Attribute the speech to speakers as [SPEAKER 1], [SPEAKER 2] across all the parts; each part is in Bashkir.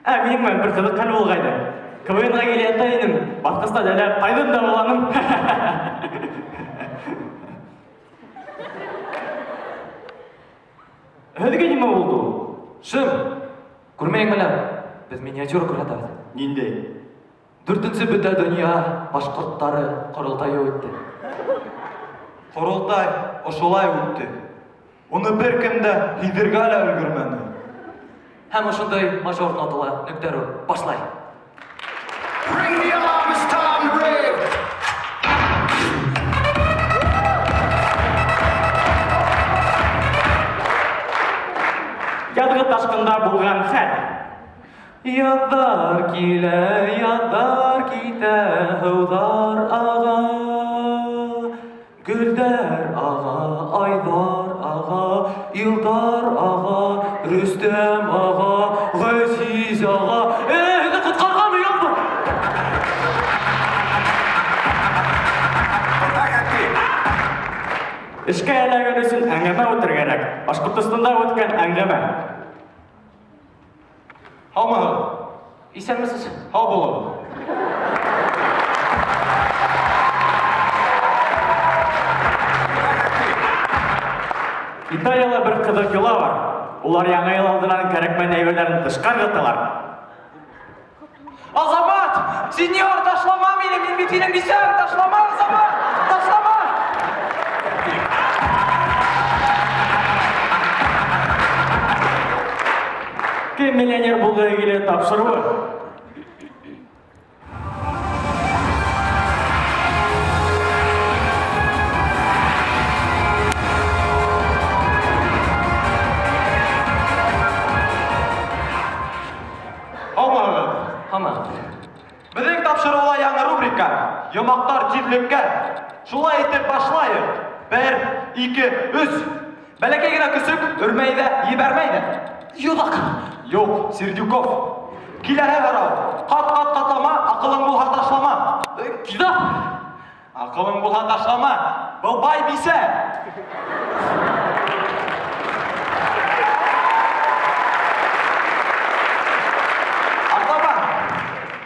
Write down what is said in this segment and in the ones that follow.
[SPEAKER 1] Ә минең менән бер ҡыҙыҡ хәл булғайны. КВН-ға килә ята инем, баҫҡыста дәләп тайҙым да ҡоланым. Һеҙгә нимә булды ул?
[SPEAKER 2] Шым! Күрмәйеңме лә? Беҙ миниатюра күрһәтәбеҙ.
[SPEAKER 1] Ниндәй?
[SPEAKER 2] Дүртенсе бөтә донъя башҡорттары ҡоролтайы үтте.
[SPEAKER 3] Ҡоролтай ошолай үтте. Уны бер кем дә һиҙергә лә өлгөрмәне.
[SPEAKER 2] Һәм ошондай мажор нотала Нөктәрү башлай.
[SPEAKER 4] Ring the alarm, it's time to rave.
[SPEAKER 1] Яҙғы ташҡында булған хәл.
[SPEAKER 2] Яҙҙар килә, яҙҙар китә, һыуҙар аға. Гөлдәр аға, айҙар аға, Илдар аға, Рөстәм аға, Ғәзиз аға. Эй, һеҙҙе ҡотҡарғанмы, юҡмы?
[SPEAKER 1] Эшкә эләгер өсөн әңгәмә үтергә кәрәк. Башҡортостанда үткән әңгәмә.
[SPEAKER 3] Һаумыһығыҙ?
[SPEAKER 2] Иҫәнмеһегеҙ.
[SPEAKER 3] Һау булығыҙ.
[SPEAKER 1] Италияла бер ҡыҙыҡ йола бар. Улар яңы йыл алдынан кәрәкмәгән әйберҙәрен тышҡа ырғыталар.
[SPEAKER 2] Азамат! Сеньор, ташлама мине, мин бит һинең бисәң, ташлама, Азамат! Ташлама!
[SPEAKER 1] Кем миллионер булғыһы килә тапшырыуы.
[SPEAKER 3] Һаумыһығыҙ?
[SPEAKER 2] Һаумы.
[SPEAKER 3] Беҙҙең тапшырыуҙа яңы рубрика Йомаҡтар тиҙлеккә. Шулай итеп башлайыҡ. Бер, ике, өс. Бәләкәй генә көсөк өрмәй ҙә, ебәрмәй ҙә.
[SPEAKER 2] Йоҙаҡ.
[SPEAKER 3] Юҡ, Сердюков. Киләһе һорау. Ҡат-ҡат ҡатлама, аҡылың булһа ташлама.
[SPEAKER 2] Китап.
[SPEAKER 3] Аҡылың булһа ташлама. Был бай бисә. Артабан.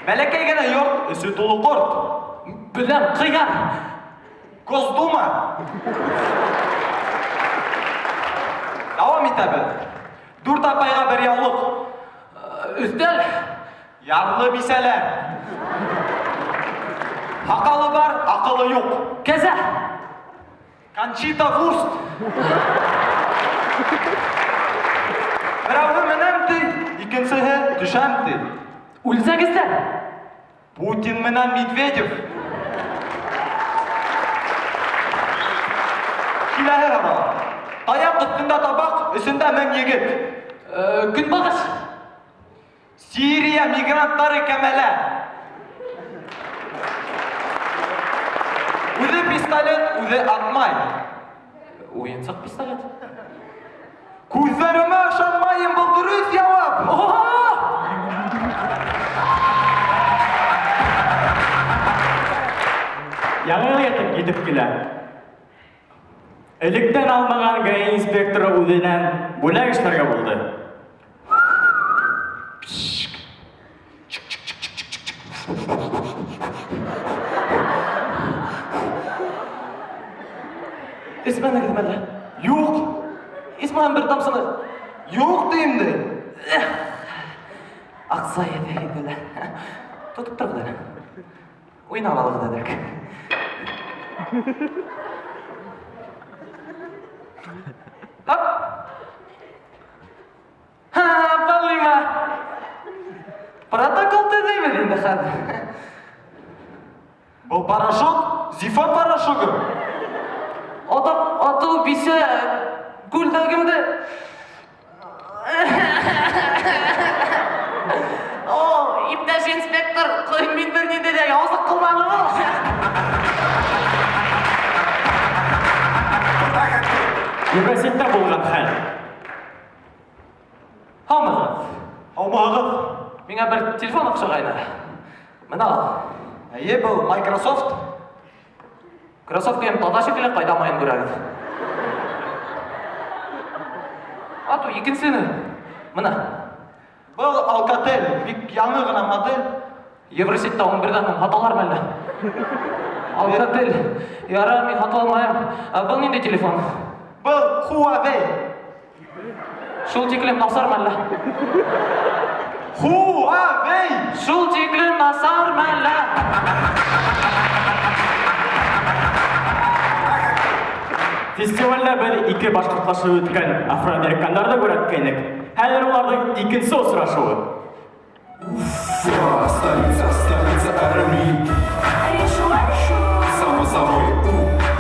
[SPEAKER 3] Бәләкәй генә йорт, эсе тулы ҡорт.
[SPEAKER 2] Беләм, ҡыяр.
[SPEAKER 3] Госдума. Дауам итәбеҙ. Дүрт апайға бер яулыҡ.
[SPEAKER 2] Өҫтәл.
[SPEAKER 3] Ярлы бисәләр. Һаҡалы бар, аҡылы юҡ.
[SPEAKER 2] Кәзә.
[SPEAKER 3] Кончита Вурст. Берәүһе менәм ти, икенсеһе төшәм ти.
[SPEAKER 2] Үлсәгеҙҙәр.
[SPEAKER 3] Путин менән Медведев. Киләһе һорау. Таяҡ өҫтөндә табаҡ, эсендә мең егет.
[SPEAKER 2] Көнбағыш.
[SPEAKER 3] Сирия мигранттары кәмәлә. Үҙе пистолет, үҙе атмай.
[SPEAKER 2] Уйынсыҡ пистолет.
[SPEAKER 3] Күҙҙәремә ышанмайым, был дөрөҫ яуап.
[SPEAKER 1] Яңы йыл етеп килә. Электән алмаған ГАИ инспекторы үҙенән бүләк эшләргә булды.
[SPEAKER 2] Эсмәнегеҙме әллә?
[SPEAKER 3] Юҡ,
[SPEAKER 2] Исмаһам бер тамсыны.
[SPEAKER 3] юҡ тием дә.
[SPEAKER 2] Аҡса ине инде лә. Тотоп тороғоҙ әле. Уйнап алығыҙ әҙерәк. Ап! Ха, Павлима! Протокол төҙөйбөҙ инде хәҙер.
[SPEAKER 3] Был порошок, Зифа порошогы.
[SPEAKER 2] Атап, атыу бисә күлдәгемде. О, иптәш инспектор, мин бер ниндәй ҙә яуызлыҡ ҡылманым ул.
[SPEAKER 1] Евросетьтә булған хәл.
[SPEAKER 2] Һаумыһығыҙ?
[SPEAKER 3] Һаумыһығыҙ?
[SPEAKER 2] Миңә бер телефон оҡшағайны. Мына ал.
[SPEAKER 3] Эйе, был Microsoft.
[SPEAKER 2] Кроссовкаем таҙа шикелле, ҡайҙа майын күрәгеҙ. Ату, икенсене. Мына.
[SPEAKER 3] Был Alcatel, бик яңы ғына модель.
[SPEAKER 2] Евросетьта 11-дән һуң һаталар әллә? Alcatel. Ярар, мин һатып алмайым. Ә был ниндәй телефон?
[SPEAKER 3] Был Huawei.
[SPEAKER 2] Шул тиклем насар әллә?
[SPEAKER 3] Huawei!
[SPEAKER 2] Шул тиклем насар әллә?
[SPEAKER 1] Фестивальдә бер ике башҡортлашып үткән афроамерикандарҙы күрһәткәйнек. Хәҙер уларҙың икенсе осрашыуы.
[SPEAKER 5] Уфа, столица, столица R&B. Само собой. У,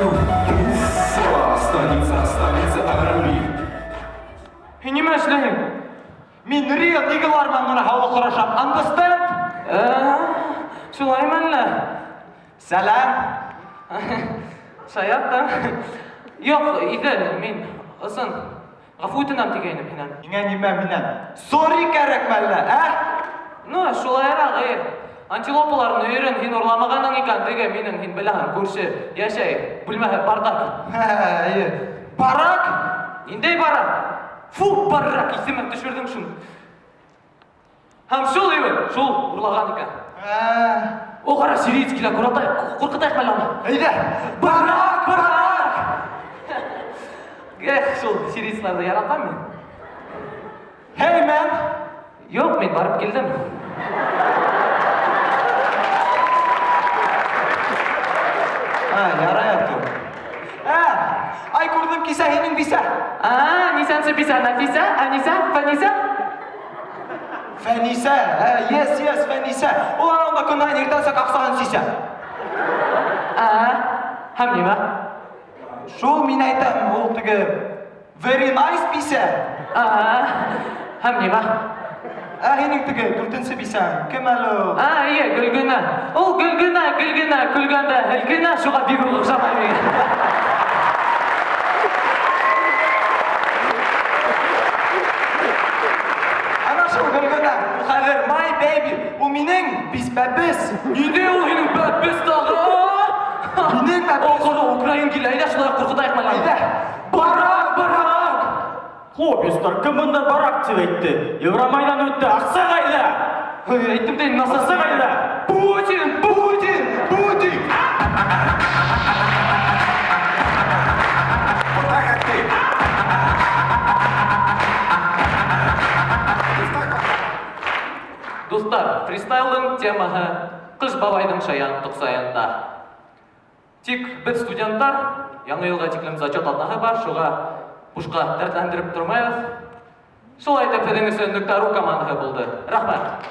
[SPEAKER 5] у, Уфа, столица, столица R&B.
[SPEAKER 2] Һин нимә эшләйһең?
[SPEAKER 3] Мин real niggalar менән генә һаулыҡ һорашам. Understand?
[SPEAKER 2] Шулаймы әллә?
[SPEAKER 3] Сәләм.
[SPEAKER 2] Шаят та. Юҡ, Иҙел, мин ысын ғәфү үтенәм тигәйнем һинән.
[SPEAKER 3] Һиңә нимә минән? Sorry кәрәкме әллә, ә?
[SPEAKER 2] Ну, шулайыраҡ, эй. Антилопаларҙың өйөрөн һин урламағанһың икән, теге минең һин беләһең, күрше йәшәй, бүлмәһе бардак.
[SPEAKER 3] Әйе. Барак?
[SPEAKER 2] Ниндәй барак? Фу, барак, иҫемә төшөрҙөң шуны. Һәм шул ине, шул урлаған икән.
[SPEAKER 3] Ә,
[SPEAKER 2] О, ҡара, сириец килә, ҡурҡытайыҡ әле уны.
[SPEAKER 3] Әйҙә. Барак, барак.
[SPEAKER 2] Эх, шул сирийцларҙы яратам мин.
[SPEAKER 3] Hey man.
[SPEAKER 2] Юҡ, мин барып килдем.
[SPEAKER 3] Ә, ярай Артур. Ә, ай күрҙем кисә һинең бисә.
[SPEAKER 2] А, нисәнсе бисә, Нәфисә, Әнисә, Фәнисә?
[SPEAKER 3] Фәнисә, ә, yes, Фәнисә. Ул анда көн һайын иртәнсәк аҡсаһын сисә.
[SPEAKER 2] А, һәм нимә?
[SPEAKER 3] Шул мин әйтәм, ул теге very nice бисә.
[SPEAKER 2] А, һәм нимә?
[SPEAKER 3] Ә һинең теге дүртенсе бисәң, кем әле ул?
[SPEAKER 2] А, эйе, Гөлгөнә. Ул Гөлгөнә, Гөлгөнә, көлгәндә һелкенә, шуға бик үк оҡшамай миңә.
[SPEAKER 3] Ана шул Гөлгөнә, ул хәҙер my baby, ул минең бәпес.
[SPEAKER 2] Ниндәй ул һинең бәпес тағы?
[SPEAKER 3] Минең бәпес.
[SPEAKER 2] О, ҡара, украин килә, әйҙә шулай ҡурҡытайыҡ әле.
[SPEAKER 3] Әйҙә. Барак, барак.
[SPEAKER 1] Хлопецтар, кем бында барак тип әйтте? Евромайҙан үтте, аҡса ҡайҙа?
[SPEAKER 2] Ой, әйттем дә насар.
[SPEAKER 1] Аҡса ҡайҙа?
[SPEAKER 2] Путин,
[SPEAKER 3] Путин, Путин.
[SPEAKER 5] Вот так, как ты.
[SPEAKER 2] Дуҫтар, фристайлдың темаһы Ҡыш бабайҙың шаян тоҡсайында. Тик беҙ студенттар, яңы йылға тиклем зачет аҙнаһы бар, шуға бушҡа дәртләндереп тормайбыҙ. Шулай итеп, һеҙҙең өсөн .ru командаһы булды. Рәхмәт.